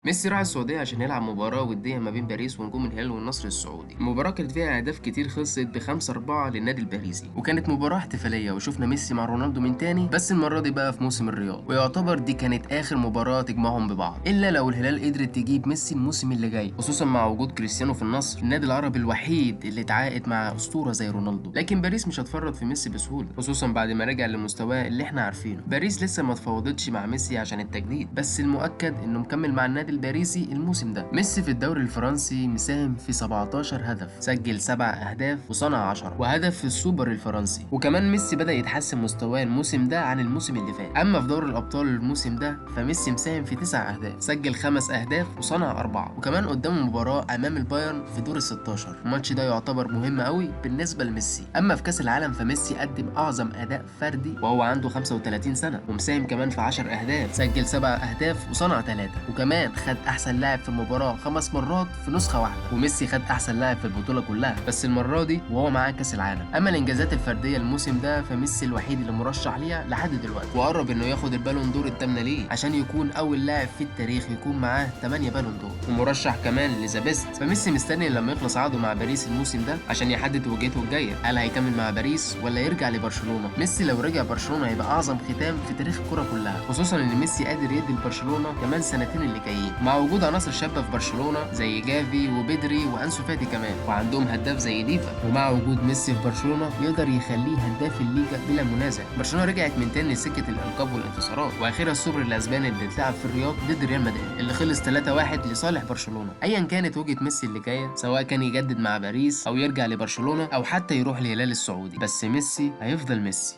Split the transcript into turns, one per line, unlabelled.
ميسي راح السعودية عشان يلعب مباراة ودية ما بين باريس ونجوم الهلال والنصر السعودي. المباراة كانت فيها أهداف كتير، خلصت ب5-4 للنادي الباريسي، وكانت مباراة احتفالية وشفنا ميسي مع رونالدو من تاني، بس المرة دي بقى في موسم الرياض، ويعتبر دي كانت آخر مباراة تجمعهم ببعض، إلا لو الهلال قدرت تجيب ميسي الموسم اللي جاي، خصوصا مع وجود كريستيانو في النصر، النادي العربي الوحيد اللي اتعاقد مع أسطورة زي رونالدو. لكن باريس مش هتفرط في ميسي بسهولة، خصوصا بعد ما رجع لمستواه اللي احنا عارفينه. باريس لسه ما تفاوضتش مع ميسي عشان التجديد، بس المؤكد انه مكمل مع النادي الباريسي الموسم ده. ميسي في الدوري الفرنسي مساهم في 17 هدف، سجل 7 اهداف وصنع 10 وهدف في السوبر الفرنسي. وكمان ميسي بدأ يتحسن مستواه الموسم ده عن الموسم اللي فات. اما في دوري الابطال الموسم ده فميسي مساهم في 9 اهداف، سجل 5 اهداف وصنع 4، وكمان قدامه مباراة امام البايرن في دور ال16. الماتش ده يعتبر مهم قوي بالنسبة لميسي. اما في كاس العالم فميسي قدم اعظم اداء فردي وهو عنده 35 سنة، ومساهم كمان في 10 اهداف، سجل 7 اهداف وصنع 3، وكمان خد احسن لاعب في المباراة 5 مرات في نسخة واحدة. وميسي خد احسن لاعب في البطولة كلها، بس المرة دي وهو معاه كاس العالم. اما الانجازات الفردية الموسم ده فميسي الوحيد اللي مرشح ليها لحد دلوقتي، وقرب انه ياخد البالون دور الثامنة ليه عشان يكون اول لاعب في التاريخ يكون معاه 8 بالون دور، ومرشح كمان ل The Best. فميسي مستني لما يخلص عقده مع باريس الموسم ده عشان يحدد وجهته الجاية، هل هيكمل مع باريس ولا يرجع لبرشلونة. ميسي لو رجع برشلونة هيبقى اعظم ختام في تاريخ الكرة كلها، خصوصا ان ميسي قادر يدي لبرشلونة كمان سنتين اللي جايين، مع وجود عناصر شابة في برشلونة زي جافي وبدري وانسو فاتي كمان، وعندهم هداف زي ليفا. ومع وجود ميسي في برشلونة يقدر يخليه هداف الليجا بلا منازع. برشلونة رجعت من تاني لسكة الالقاب والانتصارات، واخرها السوبر الاسباني اللي اتلعب في الرياض ضد ريال مدريد اللي خلص 3-1 لصالح برشلونة. ايا كانت وجهة ميسي اللي جاية، سواء كان يجدد مع باريس او يرجع لبرشلونة او حتى يروح الهلال السعودي، بس ميسي هيفضل ميسي.